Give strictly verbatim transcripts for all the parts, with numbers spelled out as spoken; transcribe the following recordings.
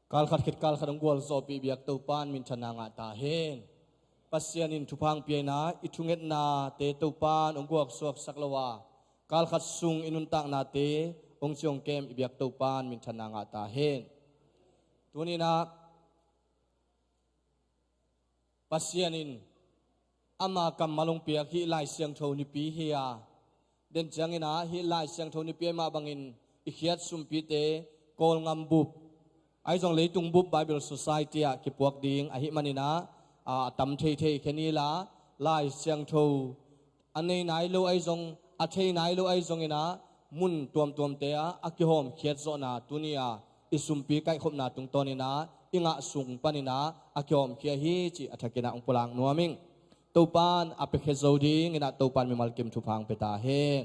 Kalkhat khit kalkhat hong gualzawhpih biak Topan minthanna ngah ta hen. Pasian in thupha hong pia-in ah, i thungetnate Topan hong guaksuaksak lo a, kalkhat sung i nuntaknate hong ciong kem i biak Topan minthanna ngah ta hen. Tuni-in ah Pasian in ama kammal hong piak hih Lai Siangtho nipi hi a, den ciangin ah hih Lai Siangtho nipi ahih mah bangin i khiat sumpite Kawlngam bup, ahi zong leitung bup Bible Society ah kipuak ding ahih manin ah, a tam theithei khen hi la, Lai Siangtho a nei nai lo ahi zong, a thei nai lo ahi zongin ah, mun tuamtuamte ah a kihawmkhiat zawhna tuni-a i sumpi kaihkhopna tungtawnin ah i ngah sung panin ah a kihawmkhia hi cih a thakin ah hong pulak nuam ing. Topan a piakhia zo dingin ah Topan mimal kim thupha hong pia ta hen.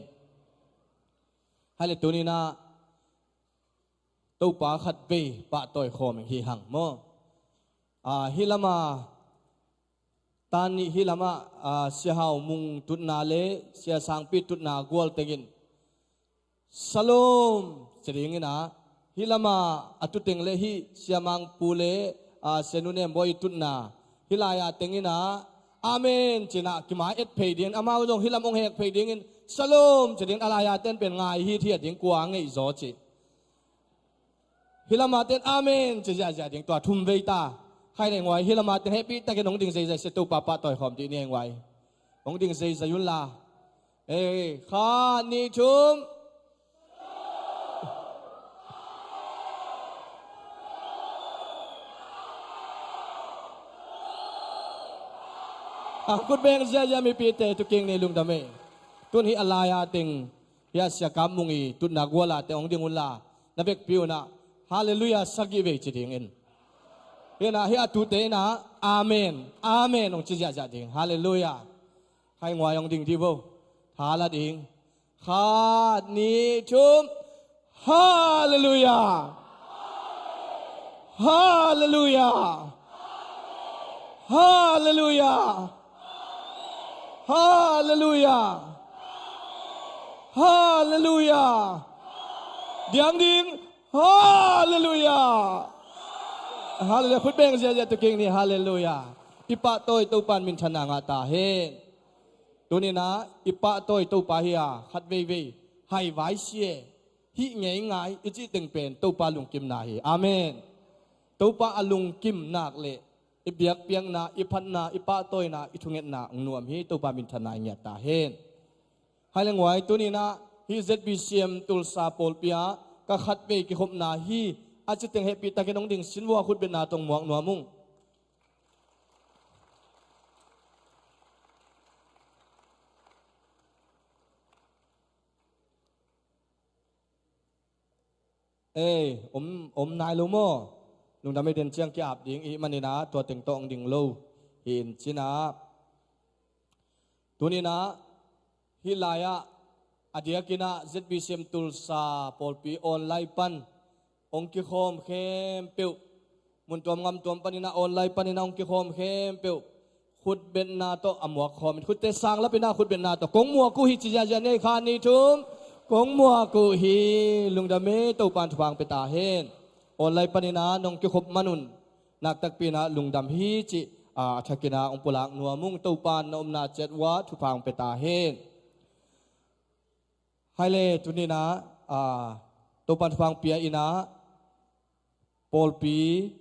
Hai le, tuni-in ah Topa khatvei pahtawi khawm ing hi hang maw. A, hih lamah, tan nih hih lamah, a, Sia Hau Mung tutna le Sia Sangpi tutna gual tengin Shalom ci dingin ah, hih lamah a tuteng le hih Sia Mangpu le, a, Sia Nu Nem Bawi tutna, hih lai-a tengin ah Amen ci-in ah kimai et phei dingin, amau zong hih lam hong hek phei dingin Shalom ci dingin, a lai-a ten pen ngai hithiat ding kua ngeih zaw cih. Hih lamah ten Amen ci ziahziah ding, tua thum vei ta. Khai le nguai, hih lamah ten hehpih takin hong ding zeizai se, Topa pahtawi khawm dih ni nguai. Hong ding zeizai un la. Ei, khat, nih, thum. A, khut beng ziahziah mipite, tu king ni lungdam ei. Tun hih a lai-a teng hih a Sia Kam Mung i tutna gual-a teng hong ding un la, na vekpi un ah Halleluiah sagih vei ci dingin. Hih in ah, hih a tute in ah Amen, Amen hong ci ziahziah ding. Halleluiah. Khai nguai, hong ding dih vo. Tha la ding. Khat, nih, thum. Halleluiah. Halleluiah. Halleluiah. Halleluiah. Halleluiah. Diang ding. Halleluiah. Halleluiah. Khut beng ziahziah tu king ni. Halleluiah. I pahtawi Topan minthanna ngah ta hen. Tuni-in ah i pahtawi Topa hi a, khat veivei hai vai sia, hih ngei ngai i cih teng pen Topa lungkimna hi. Amen. Topa a lungkim nak leh i biakpiakna, i phatna, i pahtawina, i thungetna hong nuam hi. Topa minthanna i ngiat ta hen. Hai le nguai, tuni-in ah hih Z B C M Tulsa pawlpi ah ka khatvei kikhopna hi a cih teng hehpih takin hong ding sin vua, khutbetna tawh muak nuam ung. Ei, om, om nai lo maw? Lungdam ei, den ciang ki-ap ding i hih manin ah tua teng tawh hong ding lo hi in cin ah. Tuni-in ah hih lai-ah a diakin ah Z B C M Tulsa pawlpi online pan hong kikhawm khempeuh, mun tuam ngam tuam panin ah online panin ah hong kikhawm khempeuh, khutbetna tawh a muak khawm in, khutte sang lapin ah khutbetna tawh, kong muak uh hi ci ziahziah ni ei. Khat, nih, thum. Kong muak uh hi. Lungdam ei, Topan thupha hong pia ta hen. Online panin ah nong kikhop man un, nak takpi in ah lungdam hi cih, a, a thakin ah hong pulak nuam ung. Topan na omna ciat uah thupha hong pia ta hen. Hai le, tuni-in ah, a, Topan thupha hong pia in ah, pawlpi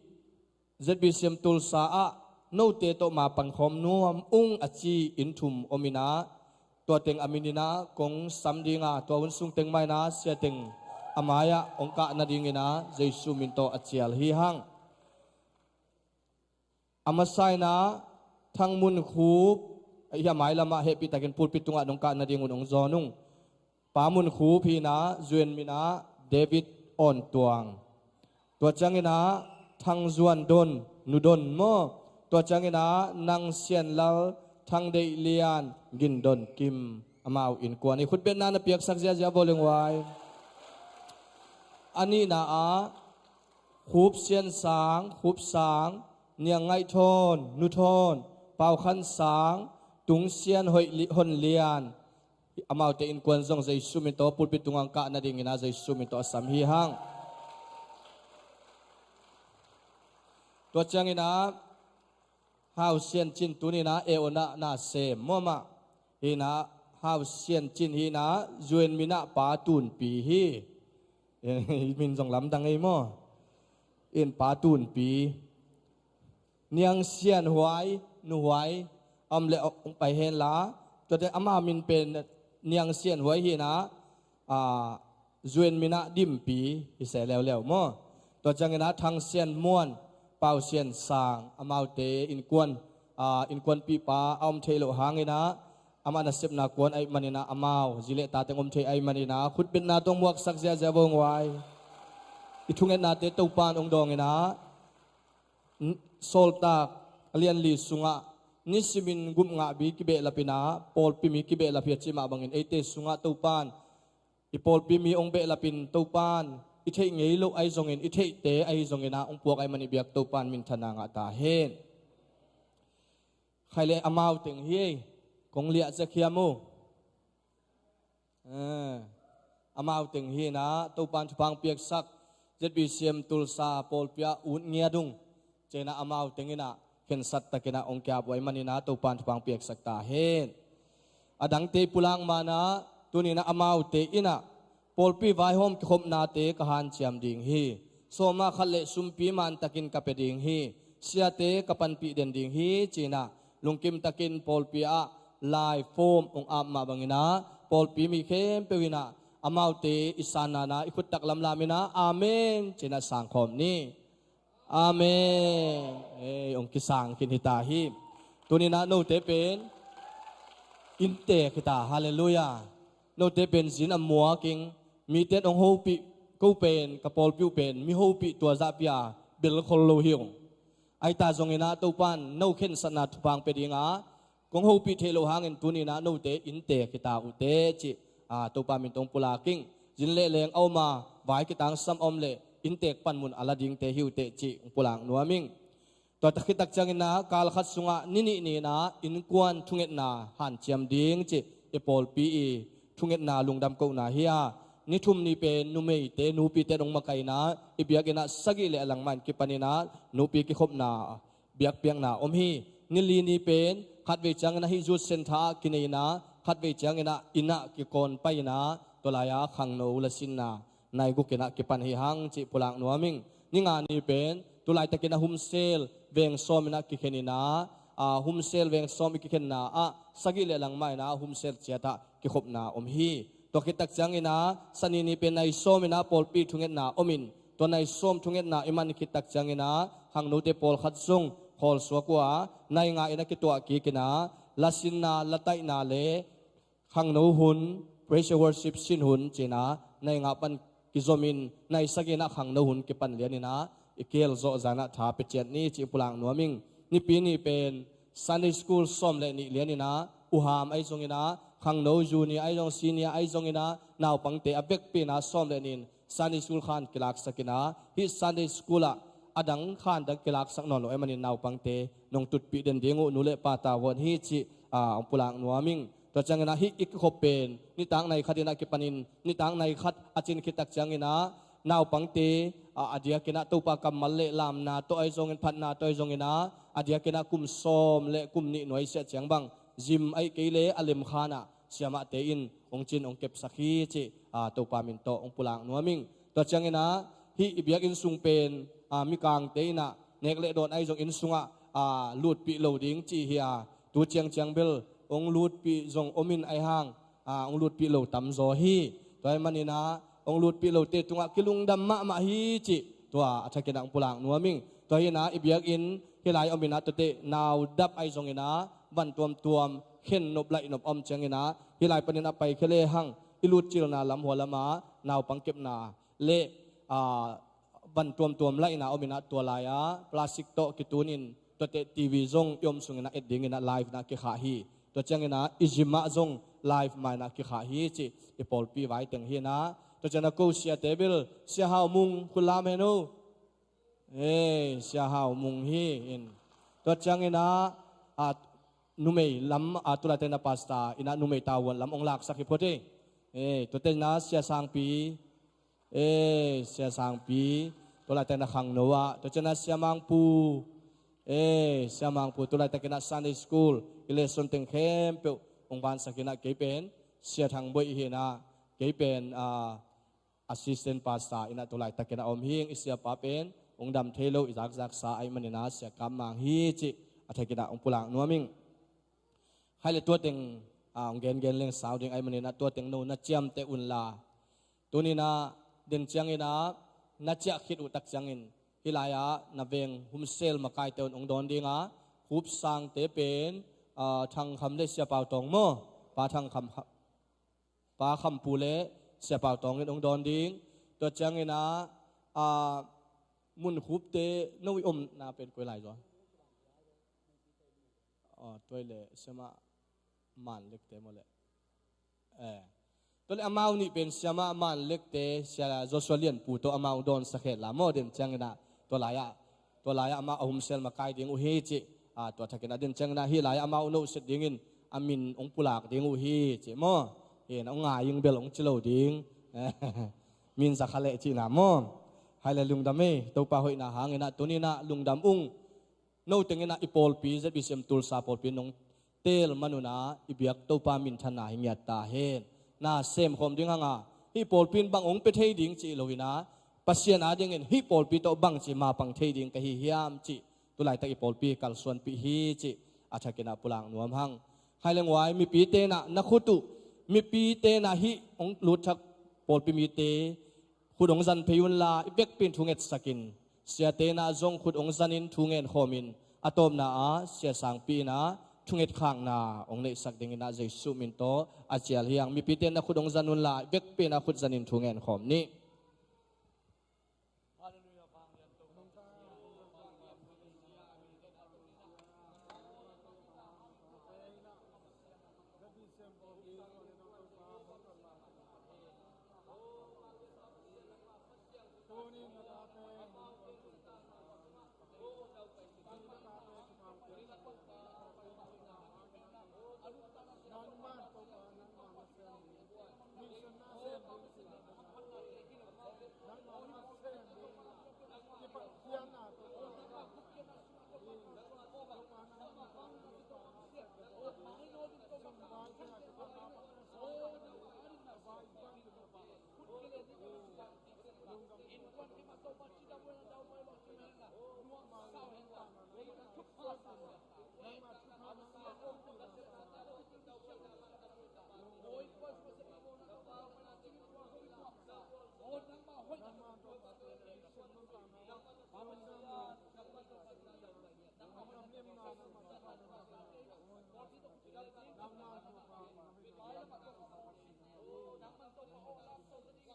Z B C M Tulsa ah note tawh ma pankhawm nuam ung a ci inn thum om in ah, tua teng a min in ah kong sam ding a, tua hun sung teng mah in ah sia teng a mai-ah hong kah nadingin ah Jesu min tawh a cial hi hang. A masa in ah Thang Mun Khup, hih a mai lamah hehpih takin pulpit tungah nong kah nadingun hong zawn ung. Pa Mun Khup hi in ah, zu-en min ah David Awn Tuang. Tua ciangin ah Thang Zuan Don, Nu Don maw. Tua ciangin ah Nang Sian Lal, Thang Deih Lian, Gin Don Kim, amau innkuan hi. Khutbetna na piaksak ziahziah vua le nguai. A nihna ah Khup Sian Sang, Khup Sang, Niang Ngaih Thawn, Nu Thawn, Pau Khan Sang, Tung Sian Hoih Li-, Hon Lian, amaute innkuan zong Jesu min tawh pulpit tungah kah nadingin ah Jesu min tawh a sam hi hang. Tua ciangin ah Hau Sian Cin tuni-in ah e ona na sem muamah hi-in ah, Hau Sian Cin hi-in ah, Zuan min ah Pa Tunpi hi. Min zong lamdang ei maw? In Pa Tunpi, Niang Sian Huai, Nu Huai, om le ong pai hen la. Tuate ama min pen Niang Sian Huai hi-in ah, a, Zuan min ah Dimpi hi se leuleu maw? Tua ciangin ah Thang Sian Muan, Pau Sian Sang, amaute innkuan, a, innkuanpihpa a om thei loh hangin ah, amah nasepna kuan ahih manin ah, amau zi le ta teng om thei ahih manin ah, khutbetna tawh muaksak ziahziah vo, nguai. I thungetnate Topa'n ong dawng in ah, n-, Sawltak a lian li sungah nisimin gupngahbi kibehlap in ah, pawlpi mi kibehlap hi a cih mah bangin, eite sungah Topa'n i pawlpi mi ong behlap in, Topa'n i theih ngei loh ahi zongin, i theihte ahi zongin ah ong puak ahih manin biak Topa'n minthanna ngah ta hen. Khai le amau teng hi ei, kong liah zek hiam uh. Eh, amau teng hi-in ah Topa'n thupha ong piaksak, Z B C M Tulsa pawlpi ah ut ngiat ung. Ci-in ah amau teng in ah khensat takin ah ong ki-ap uh ahih manin ah Topa'n thupha ong piaksak ta hen. A dangte pulak ma-in ah, tuni-in ah amaute in ah pawlpi vaihawm kikhopnate ka hanciam ding hi. Sawma khat le sumpi mantakin ka pia ding hi. Siate ka panpih den ding hi, ci-in ah lungkim takin pawlpi ah lai form ong ap mah bangin ah, pawlpi mi khempeuh in ah amaute i sanna-in ah i khut tak lamlam in ah, Amen, ci-in ah sangkhawm ni. Amen. Ei, ong kisang khin hi ta hi. Tuni-in ah note pen inntek hi ta. Halleluiah. Note pen zin a muak ing, mite'n ong hopih, ko pen, ka pawlpi uh pen mi hopih tua zahpi-a bel khol lo hi ung. Ahi ta zongin ah Topa'n no khensatna thupha ong pia ding a, kong hopih theih loh hangin tuni-in ah note inntek hi ta uh teh, ci-a Topa min tawh ong pulak ing. Zin le leng a om a, vai kitangsam a om le inntek panmun a la dingte hi uh teh, ci-a ong pulak nuam ing. Tua khit tak ciangin ah kal khat sungah ni nih ni-in ah innkuan thungetna hanciam ding, ci-a i pawlpi i thungetna lungdam kohna hi a, ni thum ni pen numeite, nupite in ong makaihna, i biakinn ah sagih le a lang mah in kipanin ah nupi kikhopna biakpiakna om hi. Ni li ni pen khatvei ciangin ah hih youth centre ah kinei-in ah, khatvei ciangin ah inn ah kikawn pai-in ah, tua lai-a khangno lasinna nai guk in ah kipan hi hang, ci-a pulak nuam ing. Ni nga ni pen tu laitakin ah Humsel veng sawm in ah kikhen in ah, a, Humsel veng sawm i kikhenna ah sagih le a lang mah in ah Humsel ciat ah kikhopna om hi. Tua khit tak ciangin ah Sani ni pen nai sawm in ah pawlpi thungetna om in, tua nai sawm thungetna i man khit tak ciangin ah khangnote pawlkhat zong khawlsuak uh a, nai nga in ah kituah kik in ah, lasinna, lataihna le khangno hun, praise and worship sin hun ci-in ah nai nga pan kizom in, nai sagih in ah khangno hun kipan lian in ah i kihelzawh zan ah tha pia ciat ni, ci-a pulak nuam ing. Nipi ni pen Sunday school sawm le nih lian in ah, uham ahi zongin ah, khangno junior ahi zong, senior ahi zongin ah, naupangte a vekpi in ah sawm le nih in Sunday school khan kilaksak in ah, hih Sunday school ah a dang khan dang kilaksak nawn lo ahih manin naupangte nong tutpih den ding uh nu le pa tavuan hi, ci-a ong pulak nuam ing. Tua ciangin ah hih i kikhop pen nitak nai khat in ah kipanin, nitak nai khat a cin khit tak ciangin ah naupangte, a, a diakin ah Topa kammal le lamna tawh ahi zongin, phatna tawh ahi zongin ah, a diakin ah kum sawm le kum nih nuai siah ciang bang, gym ahih kei leh a lemkhan ah siamahte in ong cin ong kepsak hi, ci-a Topa min tawh ong pulak nuam ing. Tua ciangin ah hih i biakinn sung pen, a, mikangte in ah nek le dawn ahi zong inn sungah, a, lutpih lo ding ci hi a, tu ciangciang bel ong lutpih zong om in ahi hang, a, ong lutpih lo tamzaw hi. Tua ahih manin ah ong lutpih lote tungah kilungdam mahmah hi, ci-a tua a thakin ah ong pulak nuam ing. Tua hi-in ah i biakinn hih lai om in ah tuate nau dap ahi zongin ah van tuamtuam khen nop laih nop a om ciangin ah hih lai panin ah paikhia lehang i lutcilna lam hua lamah naupang kepna le, a, van tuamtuam laihna om in ah tua lai-a plastic tawh kitunin tuate T V zong i om sungin ah et dingin ah live in ah kikhah hi. Tua ciangin ah i gym ah zong live mah in ah kikhah hi, ci-a i pawlpi vai teng hi-in ah. Tua ciangin ah ko siate bel, Sia Hau Mung khut lam hen uh. Ei, Sia Hau Mung hi in. Tua ciangin ah, a, numei lam, a, tu laitakin ah pastor in ah numei tavuan lam ong laksak hi phot hi. Ei, tua teng in ah Sia Sangpi. Ei, Sia Sangpi. Tua laitakin a khangno ah, tua ciangin a Sia Mangpu, eh, Sia Mangpu, tua laitakin a Sunday School i lesson teng khempeuh hong vansakin a, kei pen Sia Thang Boih hi in a, kei pen, ah, assistant pastor in a tua laitakin a om hi ing. I siapa pen hong dam thei lo, i zakzaksa ahih manin a Sia Kap Mang hi cih a thakin a hong pulak nuam ing. Hai le tua teng, ah, hong gengen leng sau ding ahih manin a tua teng no na ciamteh un la. Tuni in a, den ciangin a na ciah khit uh tak ciangin hih lai-ah na veng Humsel makaite un hong dawn ding a, Khup Sangte pen, ah, Thang Kham le Sia Pau Tawng maw? Pa Thang Kham, Pa Kham Pu le Sia Pau Tawng in hong dawn ding. Tua ciangin a, ah, Mun Khupte no i omna pen koi lai zaw? Aw, tua le Sia Ma Man Lekte maw le? Eh. Tua le amau nih pen Sia Ma Man Lekte, Sia Joshua Lian Pu tawh amau dawnsak hen la maw, den ciangin a, tua lai-ah, tua lai-ah amau a Humsel makai ding uh hi cih, ah, tua thakin a den ciangin a hih lai-ah amau nohset dingin a min hong pulak ding uh hi cih maw? Hi na, hong ngai ing bel hong ci lo ding. Min za kha leh cihna maw? Hai le lungdam ei, Topa hoihna hangin a tuni in a lungdam ung. No teng in a i pawlpi Z B C M Tulsa pawlpi nong teel man un a i biak Topa minthanna hi ngiat ta hen. Na sem khawm ding hang a, hih pawlpi in bang hong pia thei ding cih lo in a, Pasian a dingin hih pawlpi tawh bangci mapang thei ding ka hi hiam cih, tu laitak i pawlpi kalsuanpih hi cih a thakin a pulak nuam hang. Hai le nguai, mipite in a na khut uh, mipite in a hih hong lut thak pawlpi mite khut hong zan phei un la, i vekpi in thungetsak in. Siate in a zong khut hong zan in thungen khawm in, a tawpna ah Sia Sangpi in a thunget khakna hong neihsak dingin a Jesuh min tawh a cial hi hang. Mipite in a khut hong zan un la, i vekpi in a khut zan in thungen khawm ni.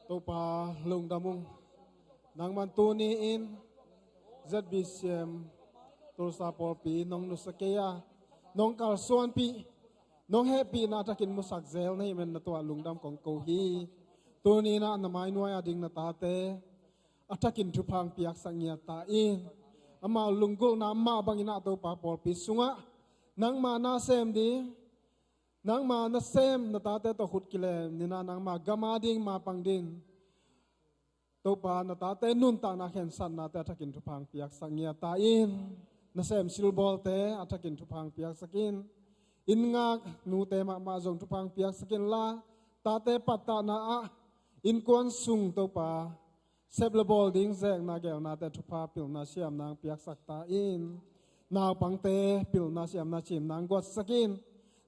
Topa lungdam ung. Nangman tuni in Z B C M Tulsa pawlpi nong nusia kei a, nong kalsuanpih, nong hehpihna a thakin musak zel na hih man na tuah lungdam kong ko hi. Tuni in a na mai nuai a ding na tate a thakin thupha hong piaksak ngiat ta in, amau lunggulhna mah bangin a Topa pawlpi sungah nangma na sem ding, nangma na sem na tate tawh khut kilem in a nangma gam a ding mapang ding, Topa na tate nuntakna khensatnate a thakin thupha hong piaksak ngiat ta in, na sem silbawlte a thakin thupha hong piaksak in, inn ngak nute mahmah zong thupha hong piaksak in la, tate pattahna ah innkuan sung Topa sep le bawl ding zekna gelnate thupha pilna siamna hong piaksak ta in, naupangte pilna siamna cimna hong guatsak in,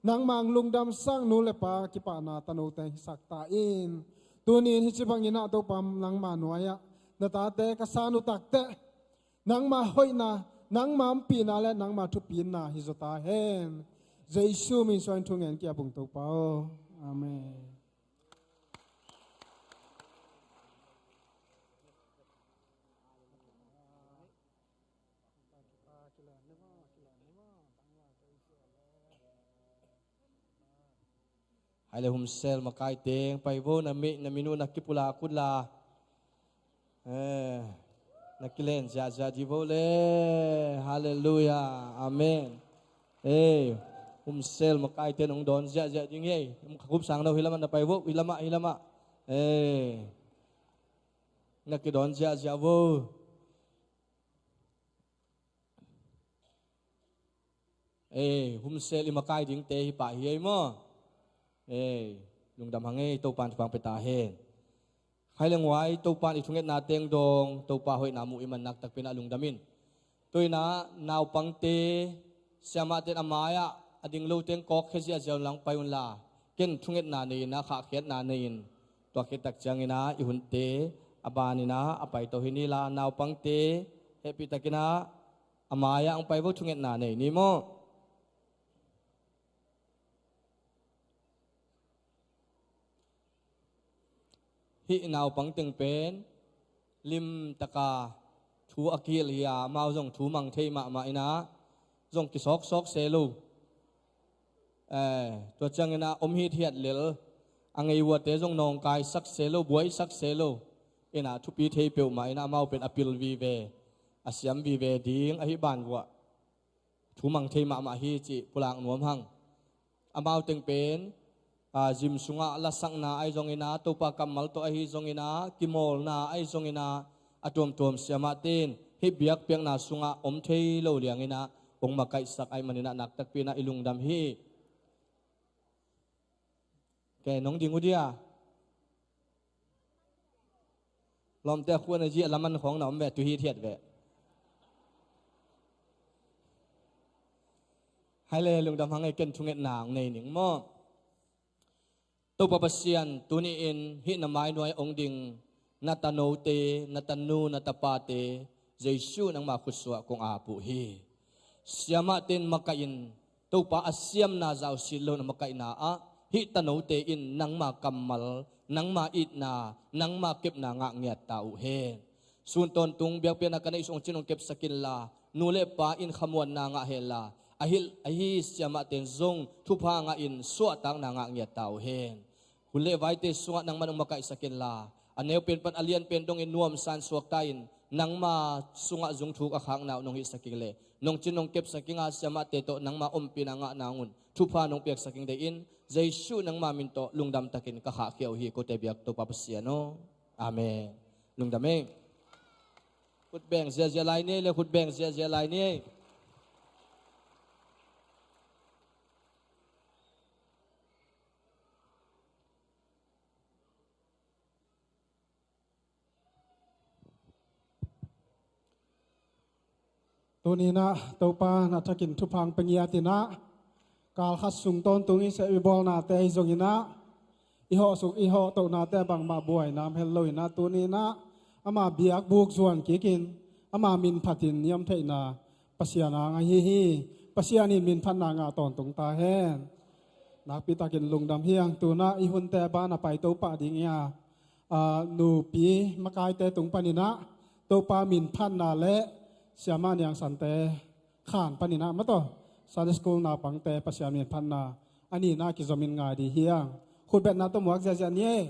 nangma hong lungdamsak nu le pa kipahna tanote hong hisak ta in. Tuni in hih ci bangin a Topa nangma nuai-ah na tate ka san uh takteh nangma hoihna, nangma ompihna le nangma thupina hi zaw ta hen. Jesuh min suangin thu ngen kei a bung Topa aw. Amen. Hai le Humsel makai teng pai vo, na mi, na minu na kipulak kut la. Eh, na kilen ziahziah di vo le. Halleluiah. Amen. Eh, Humsel makai ten hong dawn ziahziah ding hi. Khup Sang no hi lamah na pai vo, hi lamah, hi lamah. Eh. Na kidawn ziahziah vo. Ei, humsel i makai dingte hi pah hi ei maw? Ei, lungdam hang ei, Topan thupha pia ta hen. Khai leng huai, Topan i thungetna teng dong, Topa hoihna muh i man naktakpi in ah lungdam in. Tu in ah naupangte, siamahte in a mai-ah a ding lo teng kawkkhia ziahziah un lang pai unla, ken thungetna nei in ah, khahkhiatna nei in, tua khit tak ciangin ah i hunte a ban in ah a paito hi ni la, naupangte hehpih takin ah a mai-ah hong pai vo, thungetna nei ni maw? Hih naupang teng pen limtaka thu a kihilh hi a, amau zong thu mang thei mahmah in ah zong kisawksawk se lo. Eh, tua ciangin ah om hithiat lel, a ngei uate zong nawngkaisak se lo, buaisak se lo. In ah thupi thei peuhmah in ah amau pen a pil vive, a siam vive ding ahi ban uh ah thu mang thei mahmah hi cih pulak nuam hang. Amau teng pen, a, gym sungah lasakna ahi zongin ah, Topa kammal tawh ahi zongin ah, kimawlna ahi zongin ah, a tuamtuam siamahte in hih biakpiakna sungah om thei lo liangin ah hong makaihsak ahih manin ah naktakpi in ah i lungdam hi. Kei nong ding uh dia. Lawmte a khuan a zia laman khawng na om ve, tu hithiat ve. Hai le, lungdam hang ei, ken thungetna hong nei ning maw? Topa Pasian, tuni-in hih na mai nuai hong ding na tanote, na tanu, na tapate, Jesu nangma khutsuah kong ap uh hi. Siamahte in makaih in, Topa a siamna zausit lo na makaihna ah, hih tanote in nangma kammal, nangma itna, nangma kepna ngah ngiat ta uh hen. Sun tawntung biakpiakna ka neih sung cin hong kepsak inla, nu le pa in khamuanna ngah henla, ahi, ahi siamahte in zong thupha ngah in suahtakna ngah ngiat ta uh hen. Hun le vaite sungah nangman hong makaihsak inla, a neu pen pan a lian pen dongin nuamsa in suakta in, nangma sungah zungthuk a khakna uh nong hihsak ing le, nong cin nong kepsak ing a, siamahte tawh nangma ompihna ngah nangun thupha nong piaksak ing deih in, Jesu nangma min tawh lungdam takin ka khahkhia uh hi, kote biak Topa Pasian aw. Amen. Lungdam ei. Khut beng ziahziah lai ni ei le, khut beng ziahziah lai ni ei. Tuni-in ah Topa na thakin thupha hong pia ngiat in ah, kal khat sung tawntung i seh i bawlnate ahi zongin ah, i hawh suk i hawh tohnate bangmah buaina om het lo in ah, tuni-in ah ama biakbuk zuan kikin, ama min phatin niamtheihna Pasian ang ahi hi. Pasian in min phatna ngah tawntung ta hen. Nakpi takin lungdam hi hang. Tu-in ah i hunte ban a paito pah ding hi a, a, nupi makaite tung panin ah Topa min phatna le Siamah Niang Sante khan panin ah maw, Sunday School naupangte Pasian min phatna a nihna kizomin ngai ding hi hang. Khutbetna tawh muak ziahziah ni ei.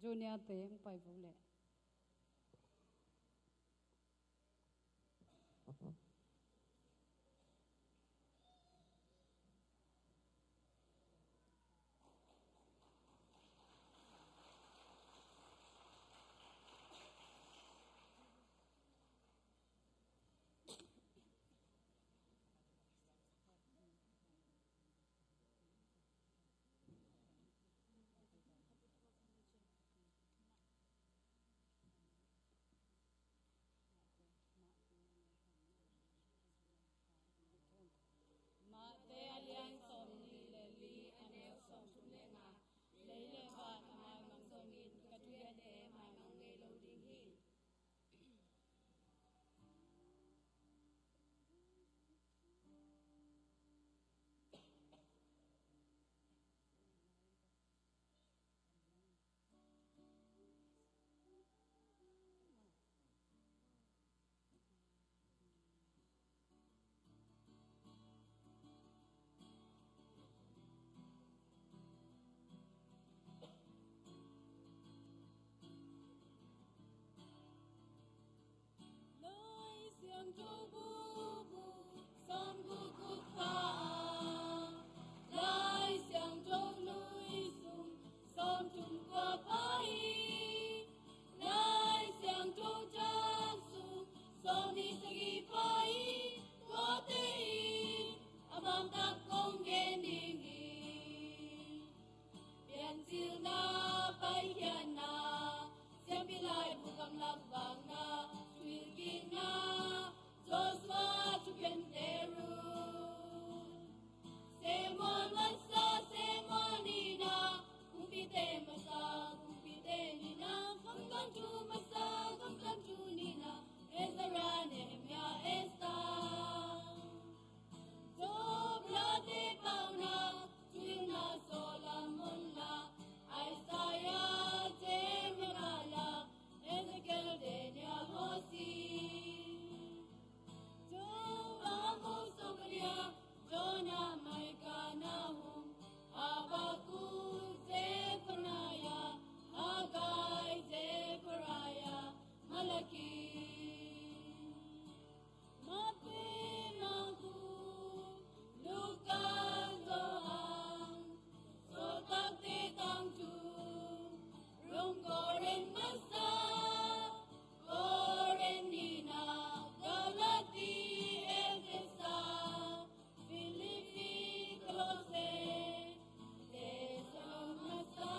Junior te hong pai vo leh. Mate a lian sawmnih le li, a neu sawmthum le nga. Lei le van a maimang zongin ka thuhilhte maimang ngei lo ding hi. Lai Siangtho bukbuh sawmguk guk pha a, Lai Siangtho nui sung sawmthum kua pha hi. Lai Siangtho Thang sung sawmnih sagih pha hi. Tuate in a bangtak kong gen ding hi. Piancilna, Paikhiatna, Siampi Laibu gamlak vakna, Thuhilhkikna, Joshua Thukhen Teruk. Samuel masa, Samuel nihna, Kumpite masa, Kumpite nihna, Kamkamthu masa, Kamkamthu nihna, Ezra, Nehemiah, Esther. Job, Late, Paunak, Thuhilhna, Solomon Late, Isaiah, Jeremiah, Ezekiel, Daniel, Hosea. Job, Amos, Obadiah, Jonah, Micah, Nahum, Habakkuk, Zephaniah, Haggai, Zechariah, Malachi. Mate, Marku, Luka, Johan, Sawltakte Tangthu, Rom, Korin masa, Korin nihna, Galati, Efesa, Filipi, Kolose, Thesalon masa,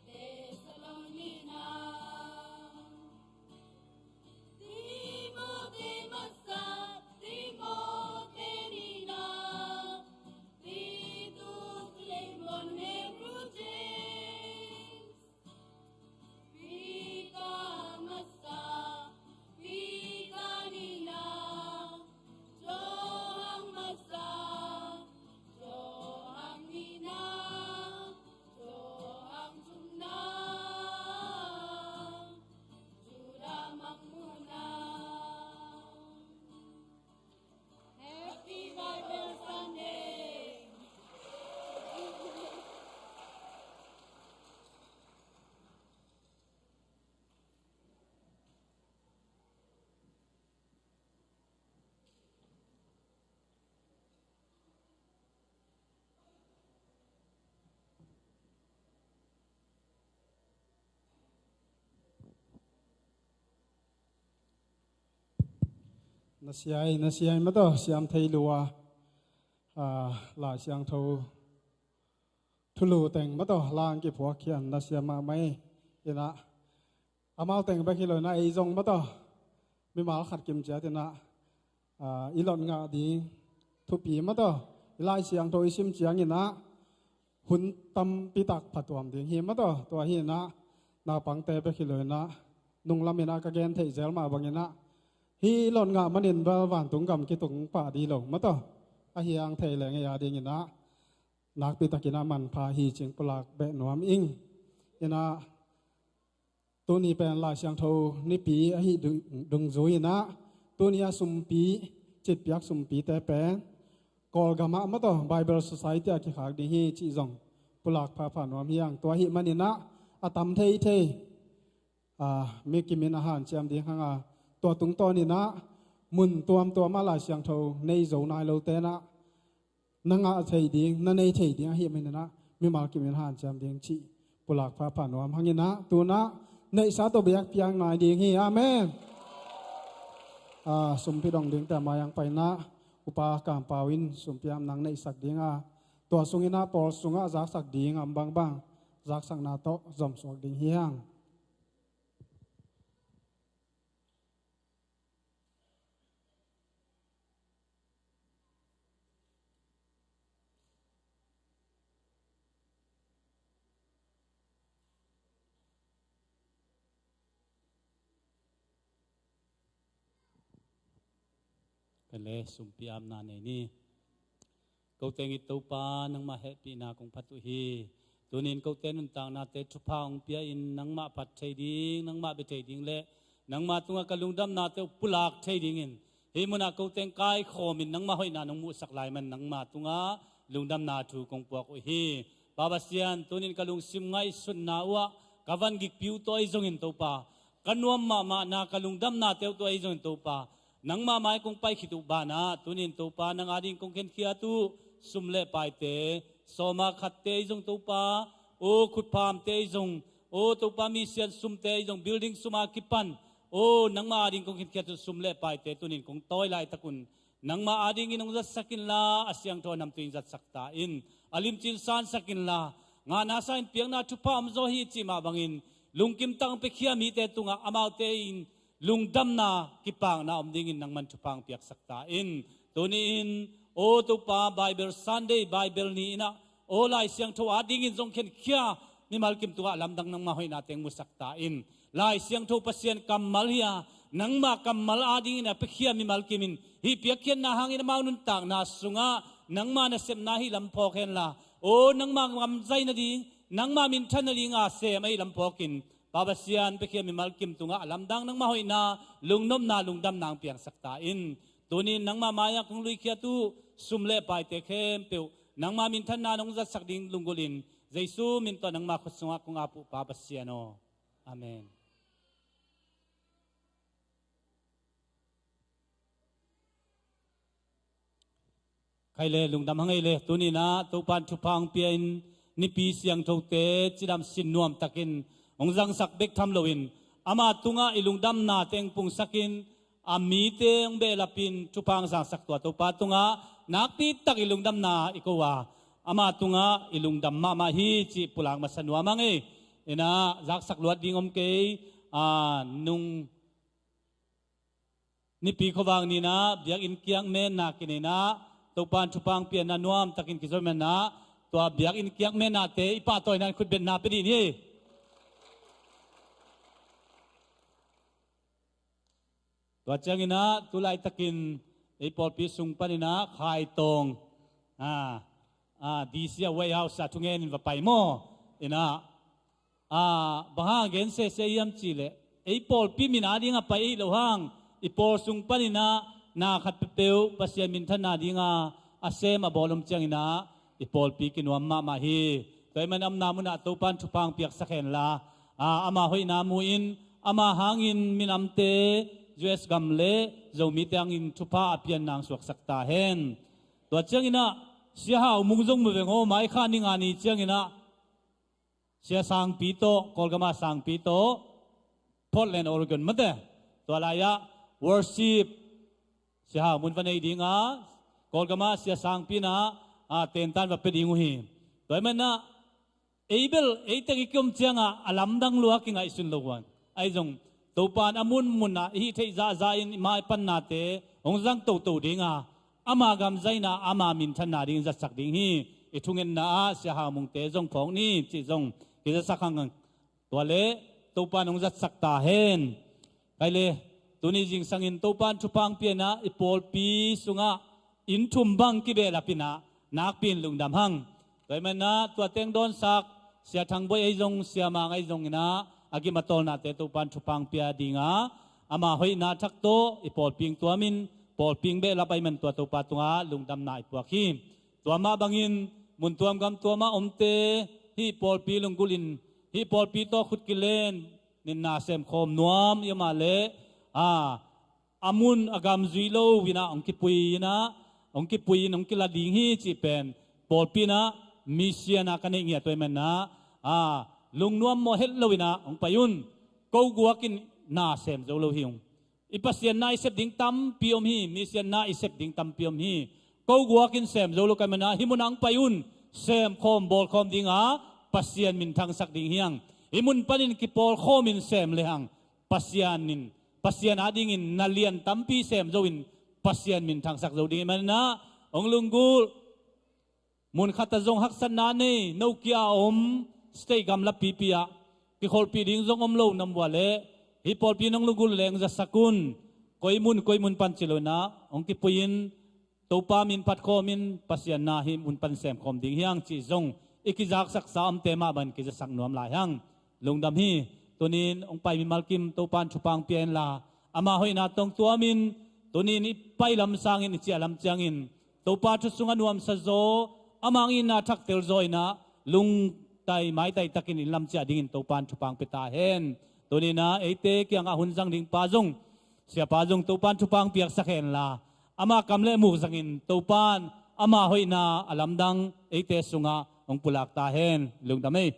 Thesalon nihna. Timote masa, Timote nihna, Titus, Filemon, Hebru, James. Peter masa, Peter nihna, Johan masa, Johan nihna, Johan thumna, Judah mangmuhna. Happy Bible Sunday. Na siai, na siai mataw, siam thei lua, ah, Lai Siangtho thulu teng mataw, lang kiphuak khian na siam mahmah ei. Inah, amau teng bek hi lo inah, ei zong mataw, mimal khat kim ciat inah, ah, i lot ngah ding thupi mataw, i Lai Siangtho i sim ciang inah, hun tampi tak phatuam ding hi mataw. Tua hi inah, naupangte bek hi lo inah, nunglam inah ka gen theih zel mah bang inah, hih lot ngah manin bel vantung gam kitung pah dih lo mataw. A hiang thei leng ei a ding inah, nakpi tak inah manpha hi cing pulak beh nuam ing. Inah, tuni pen Lai Siangtho nipi ahi dung, dungzui inah, tuni a sumpi, citpiak sumpite pen Kawlgam ah mataw, Bible Society ah kikhak ding hi cih zong pulak phapha nuam hi hang. Tua ahih manin ah a tam thei thei, a, mi kimin a hanciam ding hang a, tua tungtawn in ah mun tuamtuam ah Lai Siangtho nei zo nai lote in ah na ngah thei ding, na nei thei ding ahih manin ah mimal kimin hanciam ding cih pulak phapha nuam hang in ah, tu-in ah neihsa tawh biakpiak nai ding hi. Amen. A, sumpi dong dingte a mai-ah pai in ah Upa Kam Pau in sumpi apna neihsak ding a, tua sung in ah pawl sungah zaksak ding a om bangbang zaksakna tawh zomsuak ding hi hang. Ka le sumpi apna nei ni. Ko teng it Topa, nangmah hehpihna kong phat uh hi. Tuni-in kote nuntaknate thupha hong pia-in nangmah phat thei ding, nangmah bia thei ding le nangmah tungah ka lungdamnate uh pulak thei dingin hih munah ko teng kaikhawmin nangmah hoihna nong muhsak lai man nangmah tungah lungdamna thu kong puak uh hi. Pa Pasian, tuni-in ka lungsim ngaihsutna uhah ka van gikpi uh tawh ahi zongin Topa, ka nuam mahmahna ka lungdamnate uh tawh ahi zongin Topa, nangmah mai kong pai khit uh banah tuni-in Topa, nang ading kong khenkhiat uh sum le paite, sawma khatte ahi zong Topa, aw khutphamte ahi zong, aw Topa, misian sumte ahi zong, building sum a kipan, aw nangmah ading kong khenkhiat uh sum le paite tuni-in kong tawi laitak un nangmah adingin hong zatsak inla, a siangtho a namtui in zatsak ta in. A limci in sansak inla, ngahna sangin piakna thupha om zaw hi cih mah bangin lungkim tak hong piakhia mite tungah amaute in lungdamna, kipakna om dingin nangman thupha hong piaksak ta in. Tuni-in, aw Topa, Bible Sunday, Bible ni in ah, aw Lai Siangtho adingin zong khenkhia mimal kim tungah lamdang nangmah hoihna teng musak ta in. Lai Siangtho Pasian kammal hi a, nangmah kammal adingin a piakhia mimal kim in hih piakkhiatna hangin amau nuntakna sungah nangmah nasepna hih lam phawk henla, aw nangmah gamzai nading, nangmah minthan nading a sem ahih lam phawkin, Pa Pasian, piakhia mimal kim tungah a lamdang nangmah hoihna, lungnopna, lungdamna hong piangsak ta in. Tuni-in nangmah mai-ah kong luikhiat uh sum le paite khempeuh nangmah minthanna nong zatsak ding lunggulhin, Jesu min tawh nangmah khut sungah kong ap uh, Pa Pasian aw. Amen. Khai le, lungdam hang ei le. Tuni-in ah Topa in thupha hong pia-in, Nipi Siangthote cidam sin nuamtakin hong zangsak bek tham loin, ama tungah i lungdamna teng pungsakin, a mite hong behlapin thupha hong zangsak tua Topa tungah nakpi tak i lungdamna i ko a, ama tungah i lungdam mahmah hi cih pulak masa nuam hang ei. In ah zaksak luat ding om kei, a, nung Nipi khuavak ni-in ah biakinn kiak menna kinei-in ah, Topa in thupha hong pia-in ah nuamtakin kizom in ah, tua biakinn kiak mennate i pahtawina in khutbetna pia dih ni. Tua ciangin ah tu laitakin ei pawlpi sung panin ah Khaitawng, a, a, D C a White House ah thungen in va pai maw? In ah, a, bang hang gen sese hiam cih leh, ei pawlpi min ading a pai ei lo hang, i pawl sung panin ah na khat peuhpeuh Pasian minthanna ding a a sem a bawl om ciangin ah i pawlpi kinuam mahmah hi. Tua ahih manin a omna munah Topa in thupha hong piaksak henla, a, ama hoihna mu-in, ama hangin minamte, U S gam le Zomite hangin thupha a pianna hong suaksak ta hen. Tua ciangin ah Sia Hau Mung zong mu veng aw, mai kha ni nga ni ciangin ah Sia Sangpi tawh, Kawlgam a Sangpi tawh, Portland, Oregon mate, tua lai-ah worship Sia Hau Mung va nei ding a, Kawlgam a Sia Sangpi in ah, a, tentan va pia ding uh hi. Tua ahih manin ah ei bel, ei teng i kiom ciangah a lamdang lua kingaihsun lo uh a, ahi zong Topa in a munmun ah i hih theih zahzah in i maipannate hong zang toto ding a, ama gamzaina, ama minthanna dingin zatsak ding hi. I thungetna ah Sia Hau Mungte zong phawk ni cih zong kizatsak hang. Tua le Topa in hong zatsak ta hen. Khai le, tuni zingsangin Topa in thupha hong pia-in ah i pawlpi sungah inn thum bang kibehlap in ah nakpi-in lungdam hang. Tua ahih manin ah tua teng dawnsak Sia Thang Bawi ahi zong, Sia Mang ahi zongin ah a gim a tawlnate Topa in thupha hong pia ding a, ama hoihna thak tawh i pawlpi hong tuamin, pawlpi hong behlap ahih manin tua Topa tungah lungdamna i puak hi. Tua mah bangin mun tuam gam tuam ah omte, hih pawlpi lunggulh in, hih pawlpi tawh khut kilen in na semkhawm nuam i om a leh, a, a mun a gam zui lo inah hong kipui inah, hong kipui in hong kila ding hi cih pen pawlpi inah mission ah ka neih ngiat uh ahih manin ah, a, lungnuam mawh het lo inah hong pai un. Ko guak in na sem zo lo hi ung. I Pasian na i sep ding tampi om hi, mission na i sep ding tampi om hi. Ko guak in sem zo lo ka hih manin ah, hih mun ah hong pai un, semkhawm bawlkhawm ding a, Pasian minthangsak ding hi hang. Hih mun panin kipawlkhawm in sem le hang, Pasian in, Pasian adingin na lian tampi sem zo in Pasian minthangsak zo ding ahih manin ah, hong lunggulh. Mun khat ah zong haksatna nei, no kia a om state gamla pipi ah kikholhpih ding zong om lo na om uh a leh, hih pawlpi in hong lunggulh leng zasak un. Koi mun, koi mun pan ci lo inah hong kipui in, Topa min phat khawm in, Pasian na hih mun pan semkhawm ding hi hang cih zong i kizaksaksa omte mah bangin kizasak nuam lai hang. Lungdam hi. Tuni in hong pai mimal kim Topa in thupha hong pia hen la, ama hoihna tawh hong tuam in, tuni in i pai lam sangin i ciah lam ciangin Topa thu sungah nuamsa zaw, ama hong itna thaktel zaw inah, lungtai maitai takin i lam ciah dingin Topa in thupha hong pia ta hen. Tuni inah eite kiangah hun zang ding pa zong, siapa zong Topa in thupha hong piaksak hen la, ama kam le muk zangin Topa in ama hoihna a lamdang eite sungah hong pulak ta hen. Lungdam ei.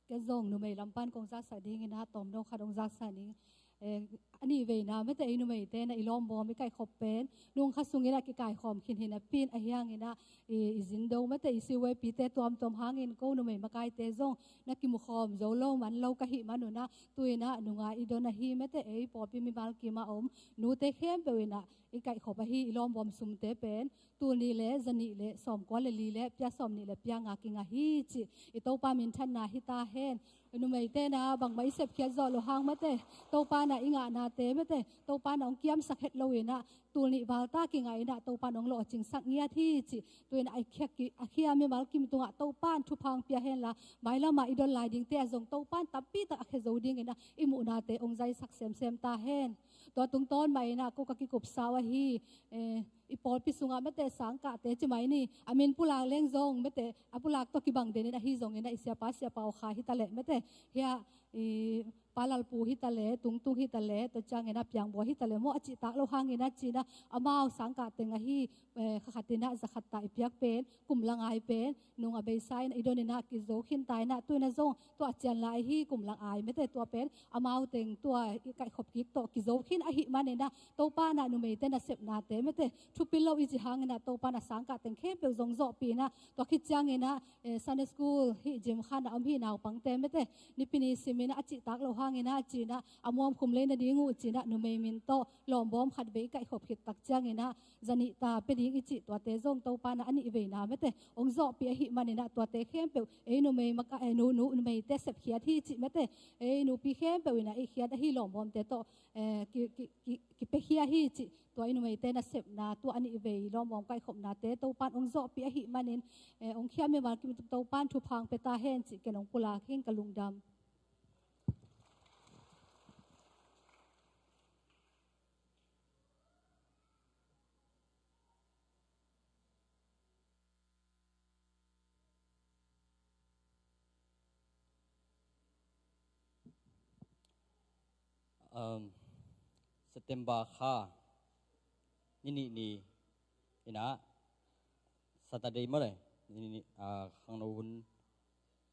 Ken zong numei lam pan kong zaksak dingin ah, tawmno khat hong zaksak ding. Eh, a nih veina mate, ei numeite na i lawmbawm i kaihkhop pen nung khat sungin ah kikaikhawm khin hi napi in, ahi hangin ah i, i zin do mate, i C Y P te tuamtuam hangin ko numei makaite zong na kimukhawm zo lo man lo ka hih manun ah, tu-in ah nungah i don ahi mate, ei pawlpi mimal kim a om nute khempeuh in ah i kaihkhop ahi, i lawmbawm sumte pen tul nih le za nih le sawmkua le li le pia sawmnih le pia nga kingah hi cih i Topa minthanna hi ta hen. Numeite na bangmah i sepkhiat zawh loh hang mate, Topa na i ngahnate mate, Topa na hong kiamsak het lo in ah tul nih val ta kingah in ah Topa na hong lawhcingsak ngiat hi cih, tu-in ah a khia ki-, a khia mimal kim tungah Topa in thupha hong pia hen la, mailam ah i don lai dingte ah zong Topa in tampi tak a khia zo dingin ah i muhnate hong zaisak semsem ta hen. Tua tungtawn mah in ah ko ka kikupsa uh ahi, eh, i pawlpi sungah mate, sangkahte ci mai ni, a min pulak leng zong mate, a pulak tawh kibang den in ahi zongin ah, i siapa, siapa aw kha hi ta leh mate, hia, i Pa Lalpu hi ta leh, Tungtung hi ta leh, tua ciangin ah Piangbua hi ta leh maw, a cihtak loh hangin ah ci-in ah, amau sangkah teng ahi, eh, kha khat in ah za khat ta i piak pen kum lang ai pen nung a beisa in ah i don in ah kizo khin ta in ah, tu-in ah zong tua cian lai hi, kum lang ai mate, tua pen amau teng tua i kaihkhop kik tawh kizo khin ahih manin ah, Topa in ah numeite nasepnate mate, thupil lo i cih hangin ah Topa in ah sangkah teng khempeuh zong zawhpih in ah, tua khit ciangin ah, eh, Sunday school hih gym khan ah om hih naupangte mate, Nipi ni sim in ah a cihtak loh hangin ah ci-in ah, a muamkhum lei nading uh ci-in ah numei min tawh lawmbawm khat vei i kaihkhop khit tak ciangin ah za nih ta pia ding i cih tuate zong Topa in ah a nih veina mate hong zawhpih ahih manin ah, tuate khempeuh ei numei maka, eh, nu, nu, numeite sepkhiat hi cih mate, ei nupi khempeuh in ah i khiat ahi lawmbawmte tawh, eh, ki, ki, ki, kipiakhia hi cih, tua i numeite nasepna, tua a nih vei lawmbawm kaihkhopnate Topa in hong zawhpih ahih manin, eh, hong khia mimal kim Topa in thupha hong pia ta hen cih ken hong pulak hi ing. Ka lungdam. Um, September kha ni nih ni in ah, Saturday maw le, ni nih, ah, khangno hun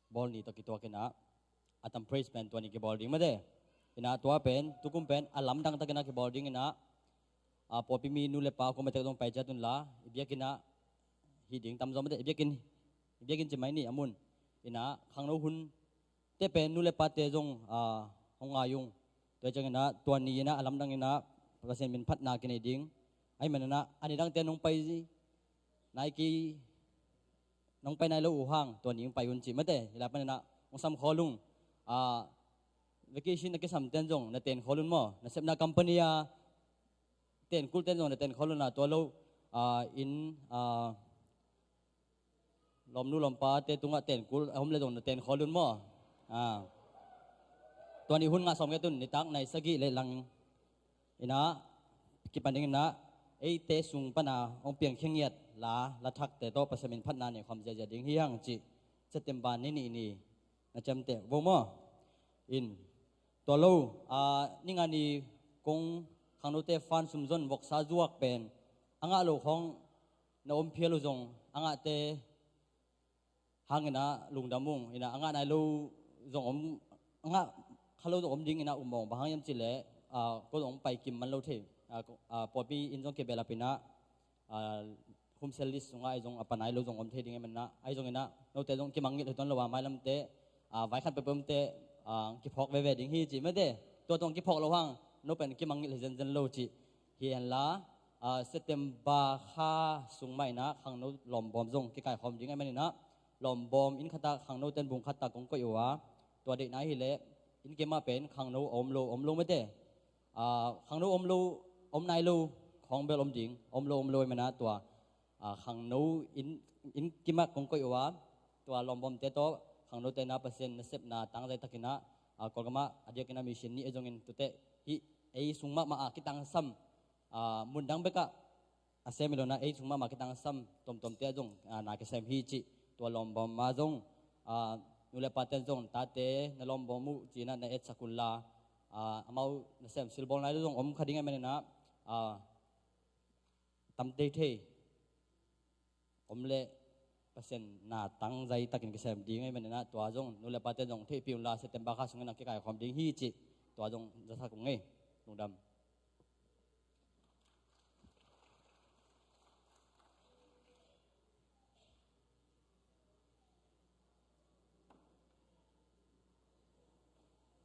bawl ni tawh kituak in ah, Atam Praise pen tua ni kibawl ding mate. In ah tua pen tukum pen a lamdang takin ah kibawl ding in ah, ah, pawlpi mi nu le pa kua mate zong pai ciat un la, i biakinn ah hih ding tamzaw mate, i biakinn, i biakinn ci mai ni a mun. In ah khangno hun te pen nu le pate zong, ah, hong ngai ung. Tua ciangin ah tua ni in ah a lamdang in ah Pasian min phatna kinei ding. Ahih manin ah a nidangte nong pai nai kei, nong pai nai lo uh hang, tua ni hong pai un ci mate. Hih lai panin ah hong sam khawl ung. Ah, vacation a kisam ten zong na ten khawl un maw. Nasepna company a ten kulh ten zong na ten khawl un a, tua lo, ah, in, ah, lawmnu lawmpa te tungah tenkul a om le zong na tenkhol un maw? Ah. Tua ni hun nga sawm nget un, nitak nai sagih le lang inah kipan ding inah eite sung pana hong piangkhia ngiat la, la thakte tawh Pasian min phatna nei khawm ziazia ding hi hang cih September ni nih ni na ciamteh vo maw? In tua lo, ah, ni nga ni kong khangnote fan sumzon voksa zuak pen a ngah lo khawng na om phial uh zong a ngahte hang inah lungdam ung. Inah a ngah nai lo zong om, a ngah kha lo zong om ding inah um mawng. Bang hang hiam cih leh, ah, ko zong pai kim man lo thei. Ah, ko, ah, pawlpi in zong kibelap inah, ah, home cell list sungah ahi zong a pa nai lo zong om thei ding ahih manin ah, ahi zong inah note zong kimangngilh hi tuan lo a, mailamte, ah, vaikhat peuhpeuh omte, ah, kiphawk veve ding hi cih mate. Tua tawh kiphawk lo hang no pen kimangngilh hi zenzen lo cih hi henla, ah, September kha sung mah inah khangno lawmbawm zong kikaikhawm ding ahih manin ah, lawmbawm inn khatah khangnote in bung khatah kong koih uh a, tua deihna hi leh inn kim ah pen khangno a om lo, om lo mate. Ah, khangno om lo, om nai lo khawng bel om ding, om lo, om lo ahih manin ah tua, ah, khangno inn, inn kim ah kong koih uh a, tua lawmbawmte tawh khangnote na Pasian nasepna tangzai takin ah, ah, Kawlgam ah a diakin ah mission nih ahi zongin tute hih ei sung mahmah ah kitangsam, ah, mundang bekah a sem hi lo inah ei sung mahmah kitangsam tuamtuamte ah zong, ah, na kisem hi cih tua lawmbawm ah zong, ah, nu le pate zong tate na lawmbawm uh ci inah na etsak un la, ah, amau nasem silbawl nai lo zong om kha ding ahih manin ah, ah, tam teitei om leh Pasian na tangzai takin kisem ding ahih manin ah tua zong nu le pate zong theihpih un la September kha sungin ah kikaikhawm ding hi cih tua zong zasak ung ei. Lungdam.